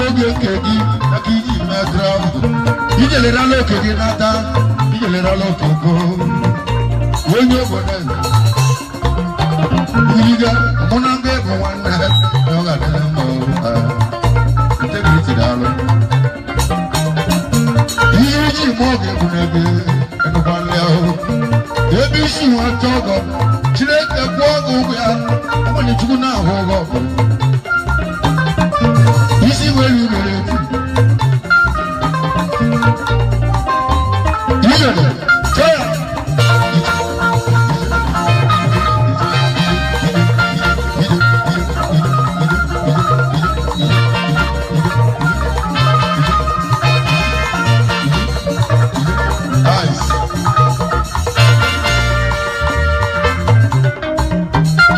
Oge nke gị maka iji mee travel. Ijelerala oke gị nata, ijelerala oke go. Onye obodo eze. Iriga, mụ na ndị bụ nwanne na ọ ga-adịrị mma. Integrity daalụ. Ihe iji mụọ ga-egbu n'ebe enukwanle ahụ. Ebe isi nwata ọgọ, Chineke kwụọ gị ụgwọ ya, ogbenye Chukwu na-ahụ ụgwọ. Isi nwere ibere etu. Ijele, chee ya. Nice.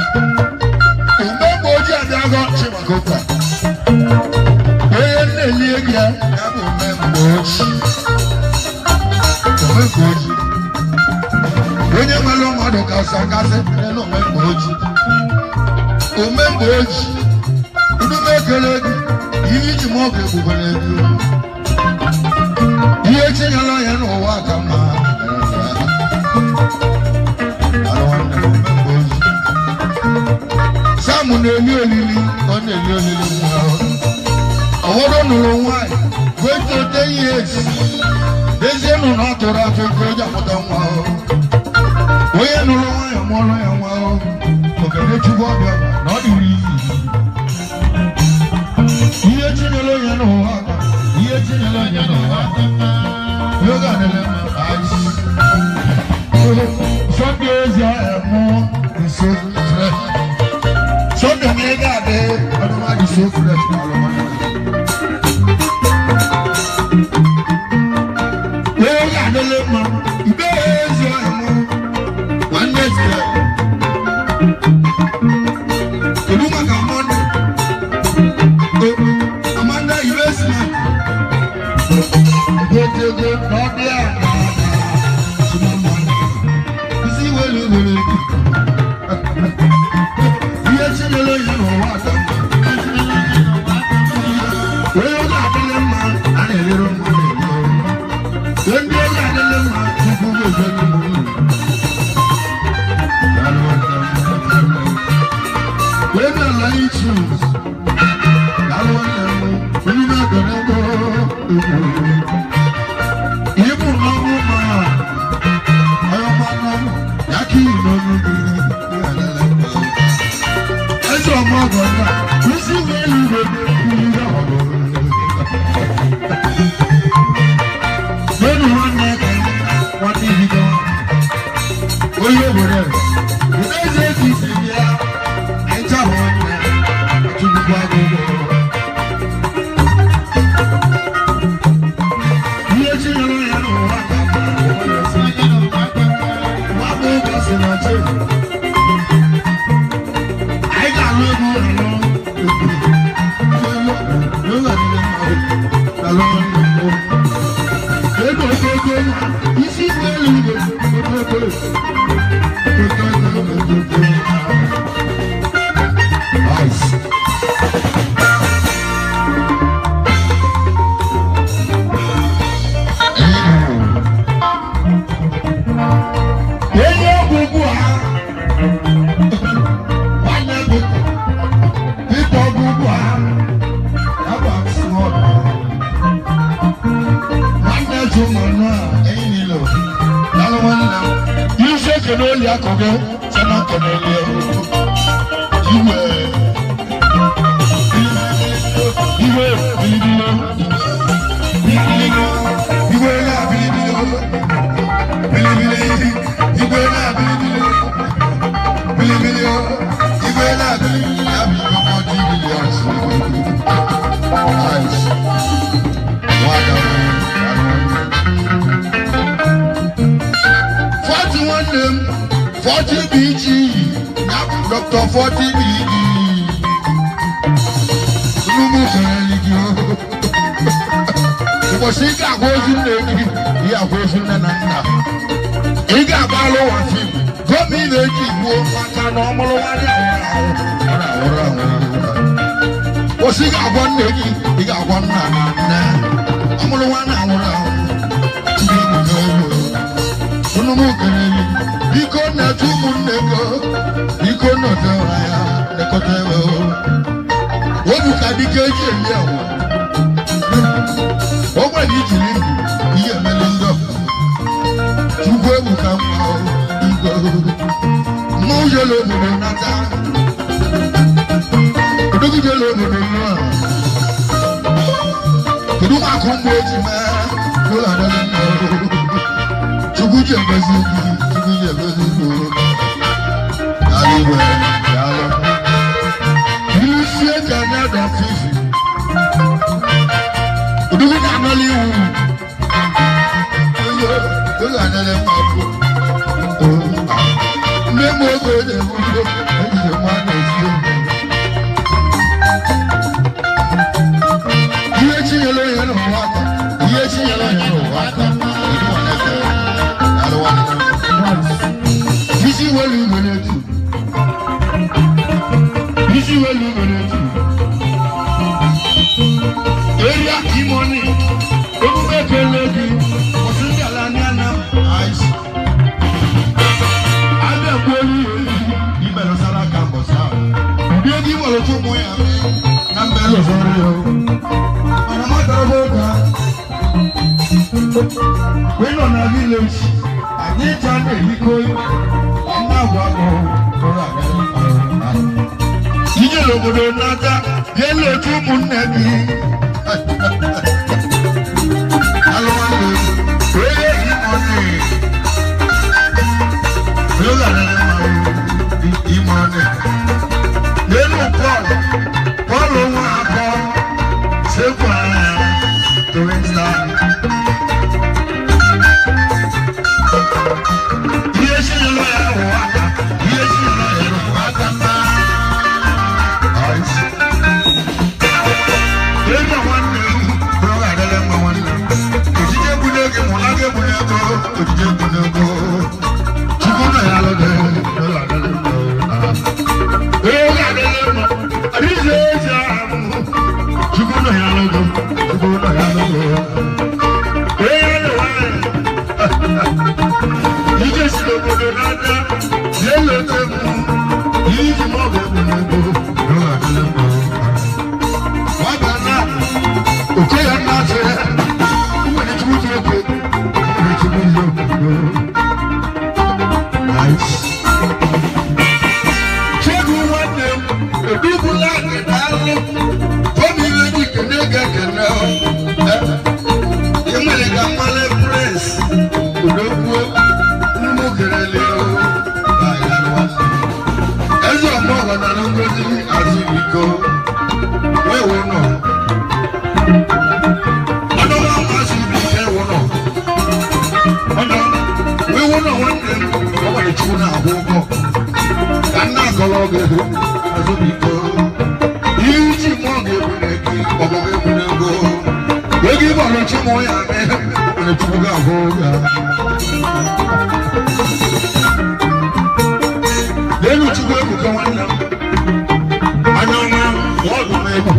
Mgbe mgbe ojii abịago Chimakota, onye nna-eli ego ya ya bụ omemgbe ojii. Omemgbe ojii. Onye nwere mmadụ kasị akasị n'elu omemgbe ojii. Omemgbe ojii. Udume ekele gị, ihe iji mụọ ga-egbubere gị. Ihe tinyere ya n'ụwa ka mma. Alụ nwanne m, omemgbe ojii. Sam na-eli olili, ọ na-eli olili nwa. Ọwọ́dọ̀ nụrụ nwaanyị, wee ihe esi. Ezie nụ na ọ tụrụ atụ nke o ji amụta nwa. Onye nụrụ nwaanyị mụọrọ ya nwa. Okene Chukwu ọbịa na ọ dịrị izi. Ihe tinyere onye n'ụwa aka, ihe tinyere onye n'ụwa aka. Yoga adịrị mma, ice. Sunday ezi ahịa mụ nso fresh. Sunday m ego adị, ọdụma dị so fresh na alụmdi. Yoga adịrị mma, ibe ezi ahịa mụ nwanne ezi. Kedu maka Monday? Amanda investment. Ego na ọ dị a na isi welu welu ihe tinyere ya n'ụwa aka mma. Onye ọ ga-adịrị mma a na-elere mmadụ ele. Ndị ọ ga-adịrị mma tupu ga-eje n'ụlọ uru. Daalụ nwanne m. Onye na-ala ichus. Daalụ nwanne m. Onye na-agara ego. Ibu n'ọnwụ ma onye mmanụ ya ka iyi n'ọnụ gị. Eze ọmọ ọgọ nna, isi welu igwe ihe ọgọ. N'elu nwanne ka nwanne ibido. Onye obodo eze ezi isi bịa, ịcha bụ nwanne, Chukwu gwa gị ụgwọ. Ihe tinyere ya n'ụwa ka mma. Nwa bụ ụgwọ si na chi. Anyị ga-alụ egwu alụ egwu. Ego ego ego isi elu igwe ego ego ego ego ego. Nice. Onye ọgwụ ugbu a, nwanne gị, dịka ọgwụ ugbu a, ya bụ asụmọdụ. Nwanne jụ mmanụ a, enyi niile, daalụ nwanne m. Isi ekene oli akụ gị, sị na nkene eli igwe. Igwe, bilibili, bilibili, igwe na bilibili, bilibili, igwe na bilibili, bilibili, igwe na bilibili, ya bụ igwe 40 billion. Nice. Nwada m, 40 nwanne m, 40 BG, ya bụ Dr. 40 BG. Nnukwu kelele gị o. Ụbọchị ị ga-agwa ozu nne gị, ị ga-agwa ozu nne na nna. Ị ga-agba alụ ụwa fim. Gọọmenti na-eji gbuo maka na ọ mụrụ nwa dị anwụrụ anwụ. Ọ na-anwụrụ anwụ. Mbọsị ga-agwa nne gị, ị ga-agwa nna na nne. Ọmụrụ nwa na anwụrụ anwụ. Chukwu ebuka ego. Unu m kelele. Biko na-etu ụmụnne gị. Biko nọte ya lekọta ebe. Obu ka dike eji eli awa. O nwere ijiri ndụ ihe emeli ndị ọbụla. Chukwu ebuka nwa igwe. Mmụọ jere obodo nata. Odogwu jere obodo nwa. Kedu maka ụmụ eji mee n'ụlọ adịghị mma? Chukwu ji egozi gị, Chukwu ji egozi gị. Daalụ igwe, daalụ. Ilu sie ka anya dọ fifi. Odogwu na-anọla iwu. Ụlọ adịghị mma bụ. Nne m oge na-ebu ejije nwa na-esi ofe. Ihe chinyere onye n'ụwa aka, ihe chinyere onye n'ụwa aka, kedu nwa na-eke? Daalụ nwanne m. Isi welu igwe n'etu. Isi welu igwe n'etu. Area imoni, emume ekele gị, kwụsị ndị ala ndị anam ice. Abịa kwuolu ya ibelu sara aka mbọsị ahụ. Ndị ego iwere tụ ụmụ ya na mba elozoro ya. Mana matara bụ oge ahụ. We nọ na village, anyị cha na-erikọ na-agwa ụlọ aga. Ije n'obodo nata, bịa leta ụmụnne gị. Alụmalụ, onye imoni. Onye ga-adịrị mma imoni. N'elu Pọl, Pọl nwa akọ, sekwu anya, tụrụ Ihe chinyere ya n'ụwa aka, ihe chinyere ya n'ụwa aka mma. Ego nwanne m, bụrụ ga-adịrị mma nwanne m. Ojije egwu n'ego, mụ na ga-egwu n'ego, ojije egwu n'ego. Chukwu nọ ya alụ gị, ụlọ adịrị mma. Ego ga-adịrị mma, adịghị eji ahụ. Chukwu nọ ya alụ gị, Chukwu nọ ya alụ gị. Ee, nwaanyị. Ije si n'obodo n'aka, jee leta m, iji m ọgụ egwu n'ego, ụlọ adịrị mma. Nwata na, oke ya nna asị, nwere chukwu ji okwe, nwere chukwu ji okwe. Nice. Chegwu nwanne m, edugbula gị n'alụ, obi iwe gị kene ga ekene. Ị nwere ka mmalị prince, odogwu, nnukwu kelele o. Eze ọmọgọ na ngozi azụbiko, wee wụ nọ. Ọdọ wa azụbike wụ nọ. Ọdọ wee wụ nọ nwanne m, ọ nwere chukwu na-akwụ ụgwọ. Ka nna akọrọ gị azụbiko. Ihe iji mụọ ga-egbu gị, ọgbọ ga-egbu n'ego. Ego ịgbọrọ chi mụọ ya mee, nwere chukwu ga-akwụ ụgwọ. N'elu Chukwu ebuka nwanne m. Anya ọma, ọgụ m egwu.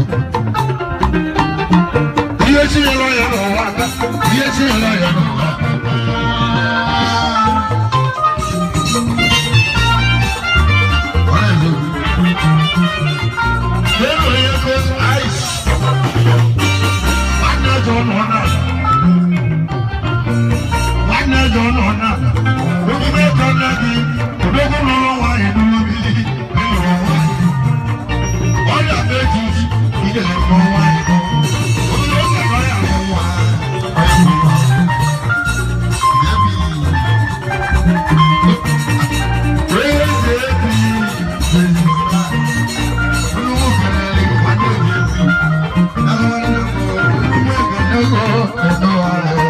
Ihe chinyere ya n'ụwa aka, ihe chinyere ya n'ụwa aka. Ọ na-ezo. N'elu onye ego ice. Nwanne eze ọ nọ n'ala. Nwanne eze ọ nọ n'ala. Omume ego nne gị, odogwu nụrụ nwaanyị n'ubi, ịlụrụ nwaanyị. Ọrịa meji, idele mụọ nwaanyị. Onye oge nọ ya mụ nwa, ọya mụ nwa. Debi. Praise Ebi, praise God. Unu kelele nwanne Ebi. Na nwanne m, unu ekele go, eno ahụ.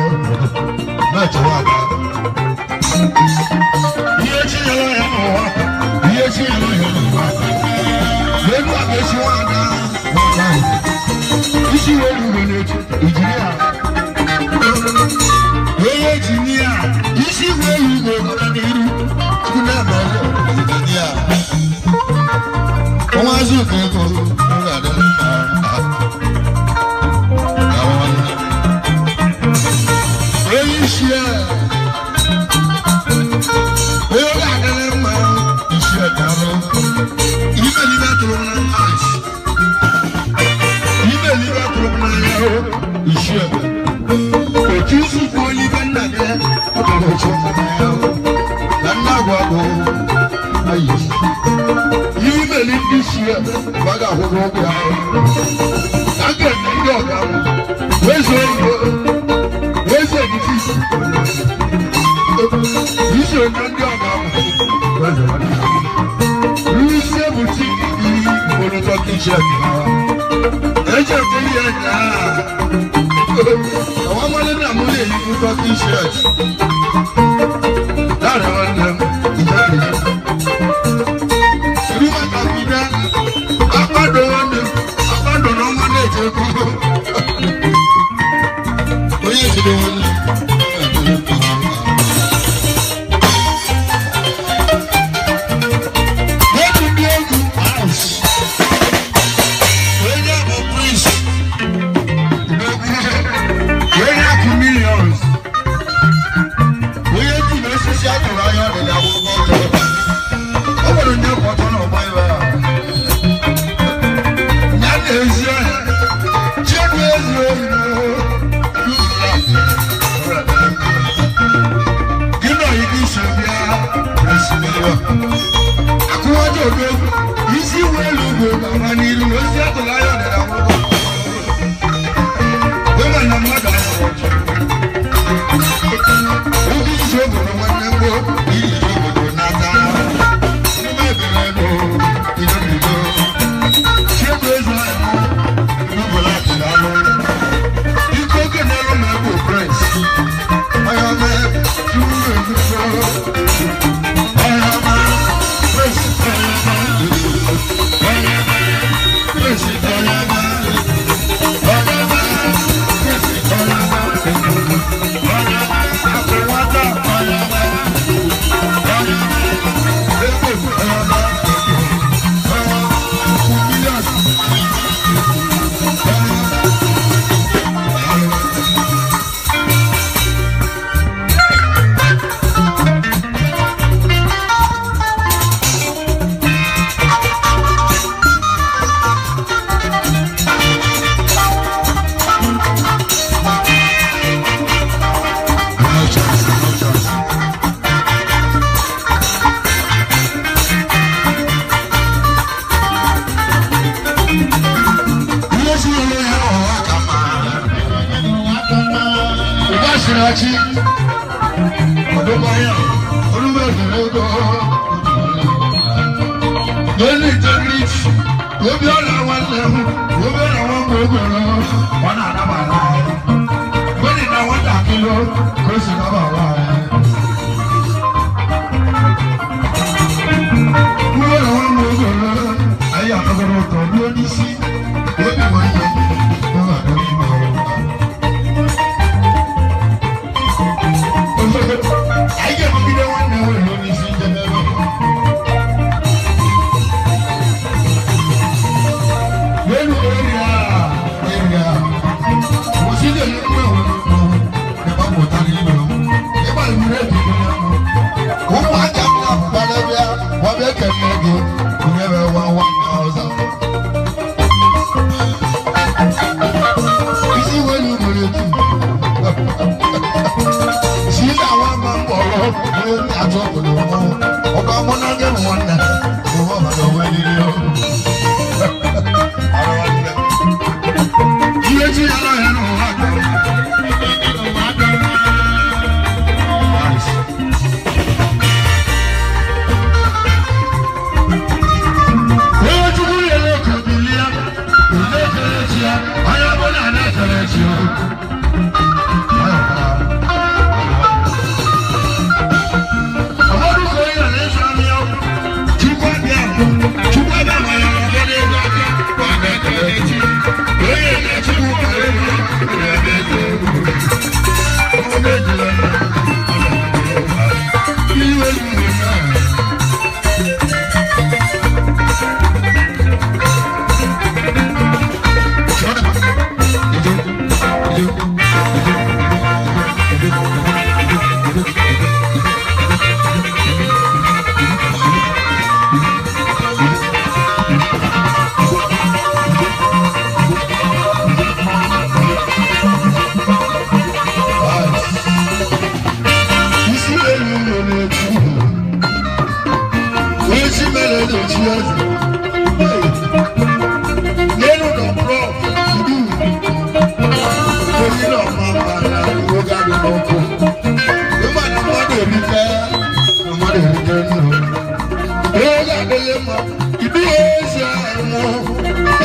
Na-echewa aka. Ihe chinyere ya n'ụwa aka, ihe chinyere ya n'ụwa aka. N'elu a ga-esi nwaada nwaada ahụ. Isi welu ugbo n'etu, ijiri ya. Onye ji ya, isi welu ugbo gara n'iru. Chukwu na-eme ọzọ, ijiri ya. Ọnwa azụ ka ego, ọ ga-adị mma. Iṣẹ́ onye ga-adịrị mma iṣẹ́ daalụ. Imelibe tụrụ m na ice. Imelibe tụrụ m n'anya iṣẹ́. Otu isi kwuo n'ibe nna gị ọ tụrụ ụtụ na nna agwa bụ ayi. Imeli ndị iṣẹ́ ma ga-akwụ gị ụgwọ ahụ. Na ga-eme ndị ọga m wee zuo ego wee zuo etiti iso na ndị ọga m ise bụ chi olùtọ́ kí n ṣe ẹ̀jẹ̀ òkèlè yẹn náà àwọn ọmọdé náà mú lè yí fún tọ́kì shirt láàrin wọn ní ìjọ kejì ìlú bàtà fi dá apádò wọn ní apádò náà wọn ní ètò ẹ̀kọ́ oyè ìdílé wọn ní.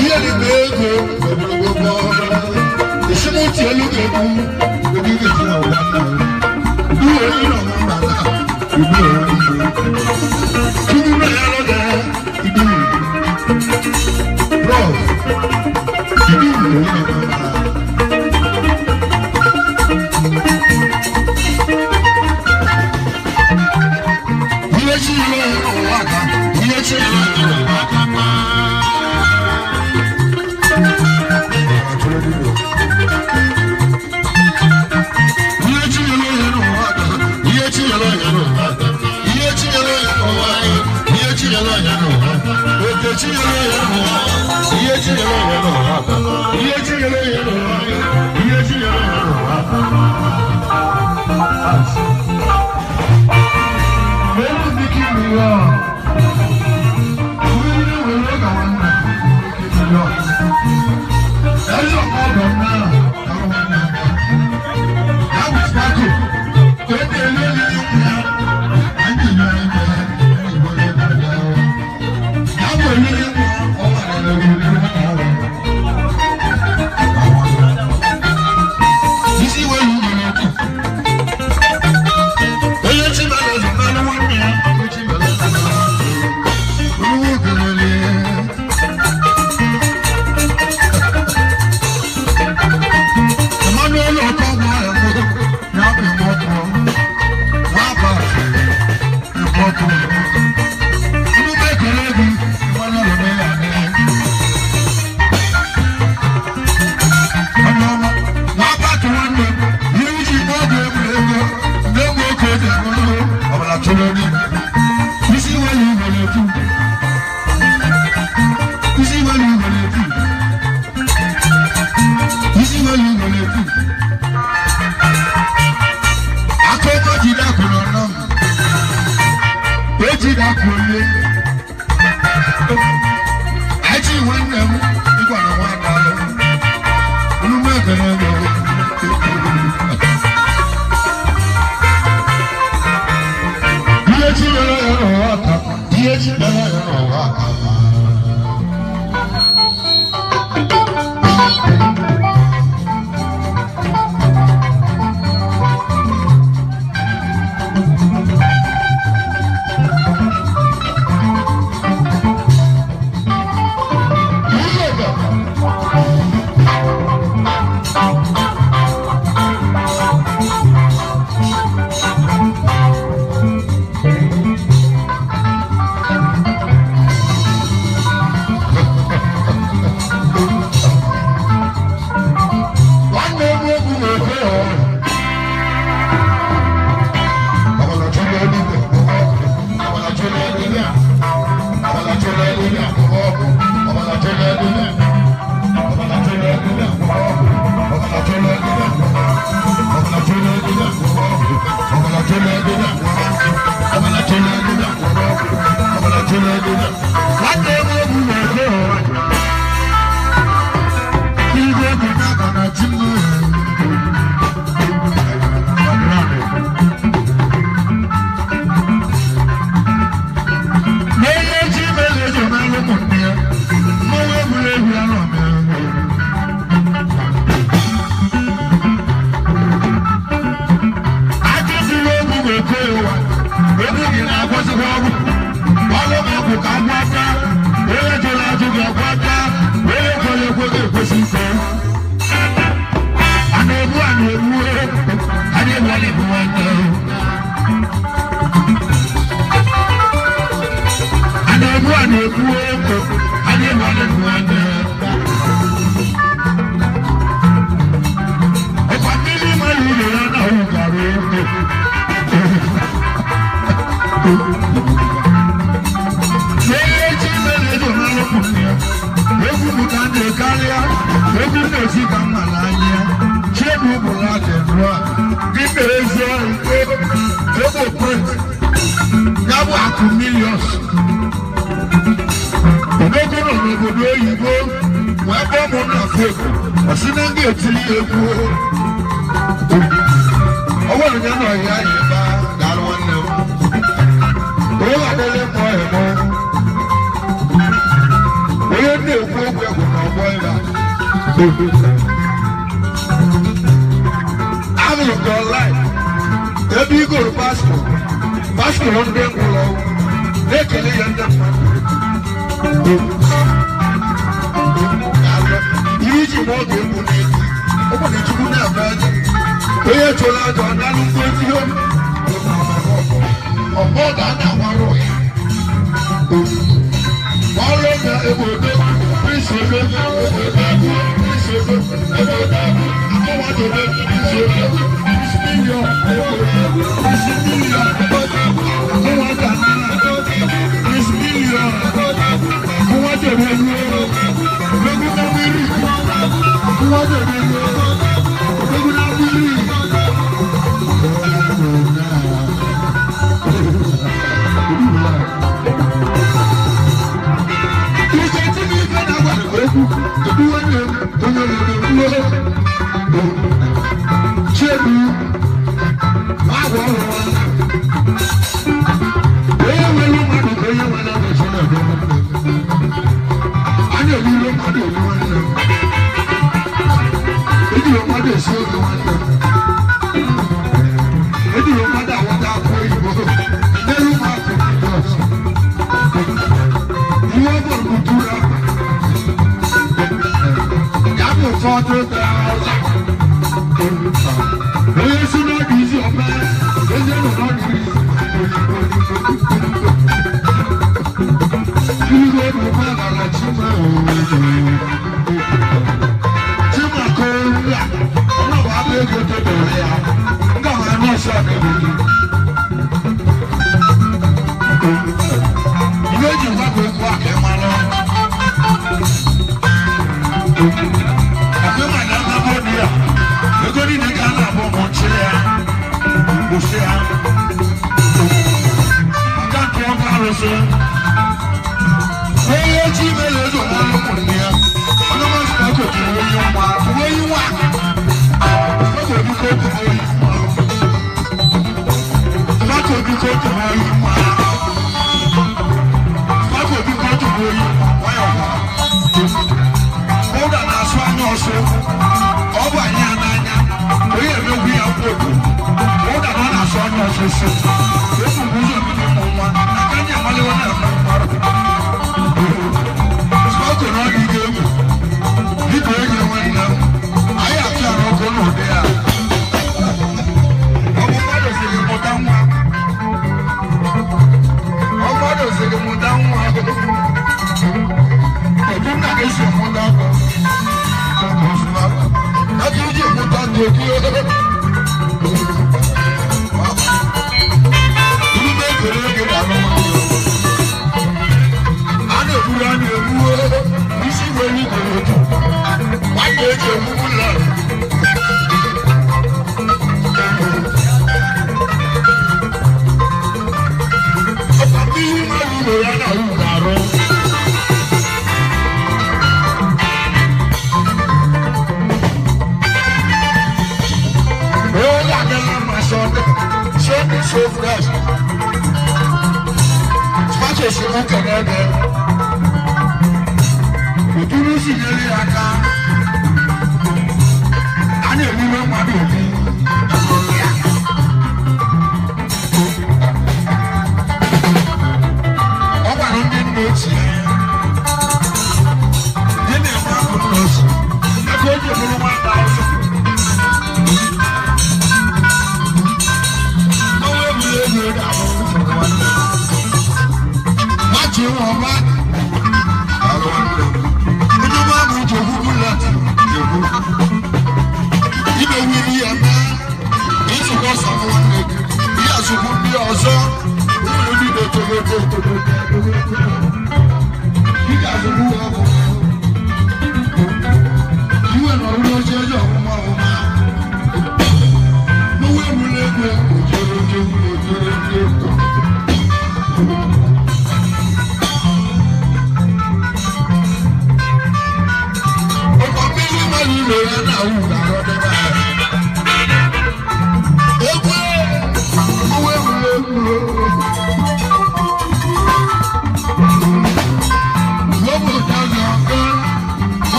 Ihe dị ego ogologo esemokwu elu ga-egbu obi ga-esi na ụwa iwe onye nọ na mba na ibu onye tupu na ya lọga ibu bro ibu onye nọ na mba. Ihe chi ihe n'ụwa aka ihe chi ihe n'ụwa aka. Amụrụ gị online ebe igoro paspọtụ ndị ngwụrọ na-ekele ya ndị mmadụ. Ihe iji ma ọ ga-egbu n'elu ụmụ Chukwu na-eme eze onye chụrụ aja ọ na-alụ mgbozi ọgbọ ga na-agbarụ ya. Ọrụ na ebodo nsogbu ebodo nsogbu ebodo akọwadobe nsogbu miliọn isi miliọn akọwada isi miliọn akọwadobe odogwu na mmiri akọwadobe odogwu na mmiri.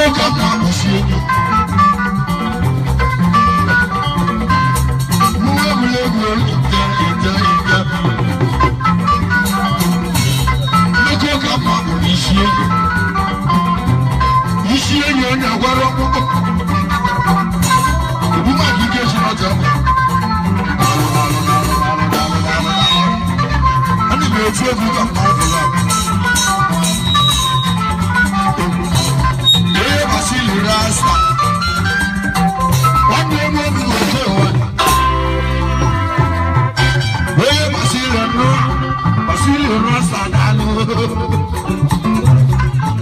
Nnukwu ka mma bụ isi enyi. Mụ egwuregwu ite ite ite. Nnukwu ka mma bụ isi enyi. Isi enyi onye agwara ọkpụkpụ. Ebu maka ike si n'ọtọ ọkụ. Alụ alụ alụ alụ alụ alụ alụ. Ana m etu egwu ka mma ọbụla. Ee, Basili Rasta. Nwanne m nwoke bụ oke ụwa. Ee, Basili nụ. Basili Rasta daalụ.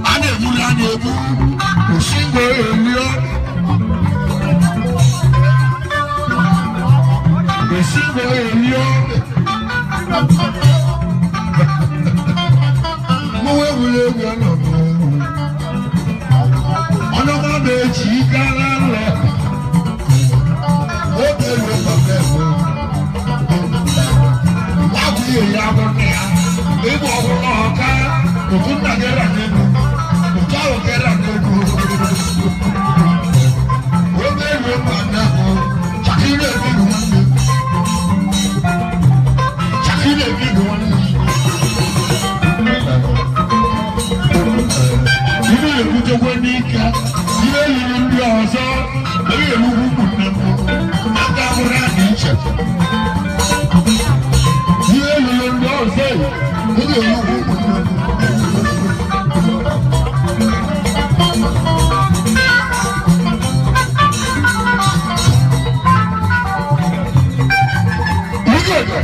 A na-egburu a na-egbu. Osingo elio. Osingo elio. Mụ egwuregwu anọ m. Ọnụma na-eji ike ala nlọ. Oge ruo papa ebo. Wabụ ihe ya bụ nne ya. Ịbụ ọbụla ọka. Otu nna gị ra n'egwu. Otu ahụ gị ra n'egwu. Oge ruo papa ebo. Shakira ebi bụ nwanne. Shakira ebi bụ nwanne. Ibe ebutekwe n'ike, ibe yiri ndị ọzọ, ebe erugwu ụmụnne m, aka bụrụ adị iche. Ibe yiri ndị ọzọ, ebe erugwu ụmụnne m. Ike.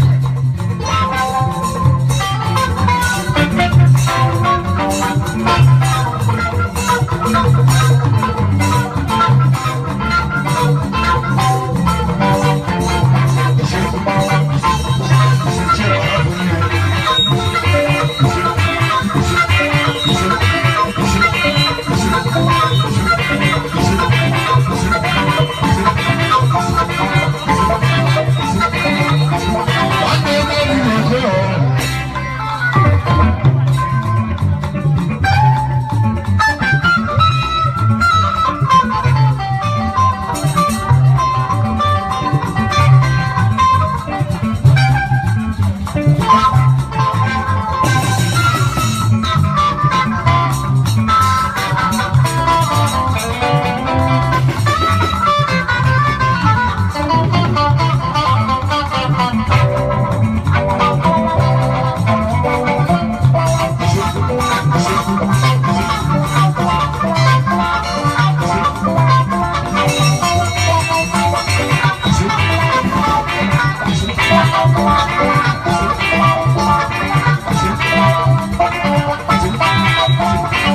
Nwanne m obi na-ekwe ọ.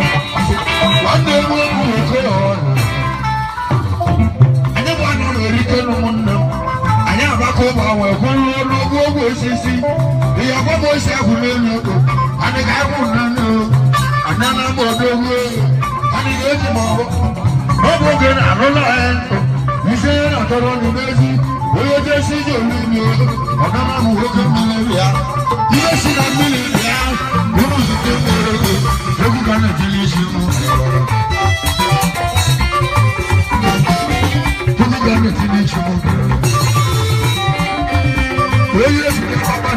Nwanne m nwoke na-ekwe ọ. Anyị bụ anọ na-erite n'ụmụnne m. Anyị agbakọ ụmụ ahụ ekwuru ọnụ ogwu ogwu osisi. Ihe agwa m osi ahụ n'elu ego. Anyị ga-ahụ nnanne o. Anana m odogwu. Anyị ga-eji m ọbụ. Ọ bụ oge na-arụla ya. Ise ya na-atọrọ ọnụ n'ezi. Onye jesi ije olulu o. Ọnana m nwoke mmiri ya. Ihe si na mmiri ya. Unu zute mmiri ego. Egwu ka na-etili isi m. Egwu ka na-etili isi m. Onye si na papa.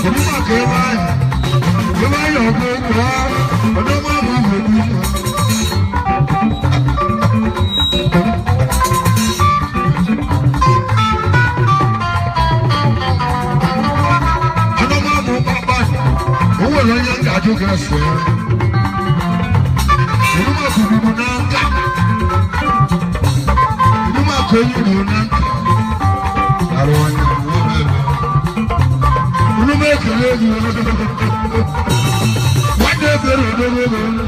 Kedu maka ebe ahụ? Ebe ahụ ọgụ okwu ha, ọdọma bụ igwe bụ. Ọdọma bụ papa. O nwere onye m ga-ajụ ka esi ya. Kedu maka ogbugbu na nka? Kedu maka onye uru na nka? Arụ onye unu m ekele gị. Nwanne efere odogwu ego nne.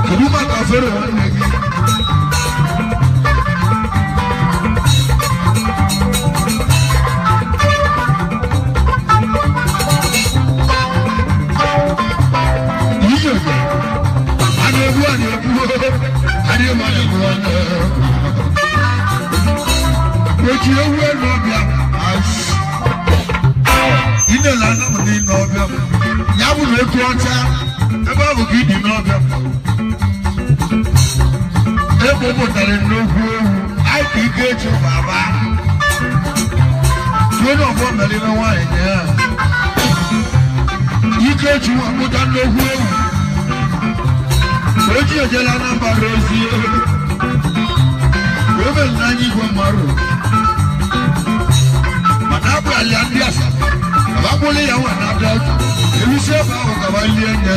Kedu maka afere nwanne gị? Ihe gị, a na-egbu a na-egbu, a na-egbu a na-egbu a na-egbu. Echi ewu elu ọbịa. Ine la anam n'ime ọbịa. Ya bụ na eku ọcha. Ebe ahụ ka ịdị n'ọbịa. Ekpopụtara nnukwu ewu, anyị ka Ikechi baba. Onye ọbọ mere ime nwaanyị nye ya. Ikechi akpụta nnukwu ewu. Oji ejela Anambra ozi. Ome n'anya igwe mmadụ. Mana abụghị ya ndị Asaba. Abakwụlị ya nwa na Delta. Elusi ebe ahụ kaba lie nye.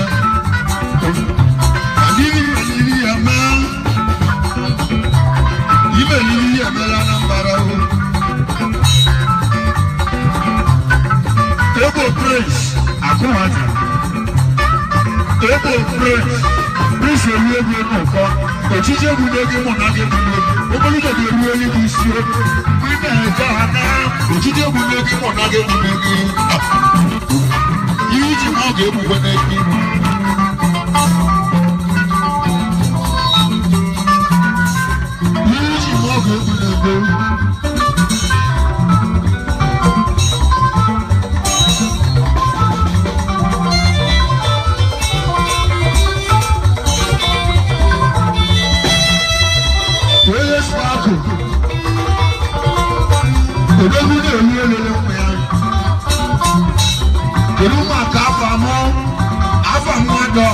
Adịghị eliri ya mee. Ime eliri ya emela Anambra o. Ego Prince Akụnwata. Ego Prince. Prince eru ego n'ụkọ. Òchìchì egwu gị mụ na gị bụ ogologo ga-eru eluigwe isi okwu. Ị na-eje ha na òchìchì egwu gị mụ na gị bụ gị. Ihe iji ma ọ ga-egbukwe n'eke ibu. Ihe iji ma ọ ga-egbu n'ego. Odogwu na-elu elele ụmụ ya. Kedu maka afọ amụ afọ mmadụ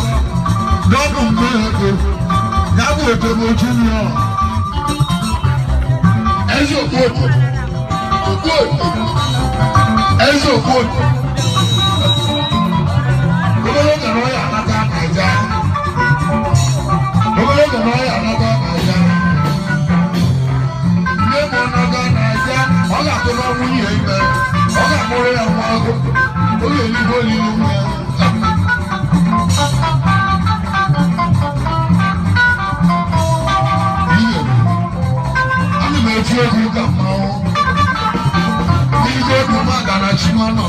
dọbụ mgbe ego ya bụ otebo junior eze okpotu okpotu eze okpotu obere oge na ọya anata naija obere oge na ọya anata naija nne m ọnọga naija ọ ga-atụba nwunye ime ọ ga-amụrụ ya nwa agụ ọ ga-eligbo olili nwa ya. Ana m eti egwu ka mmanwụ n'ihe egwu m aga na chima nọ.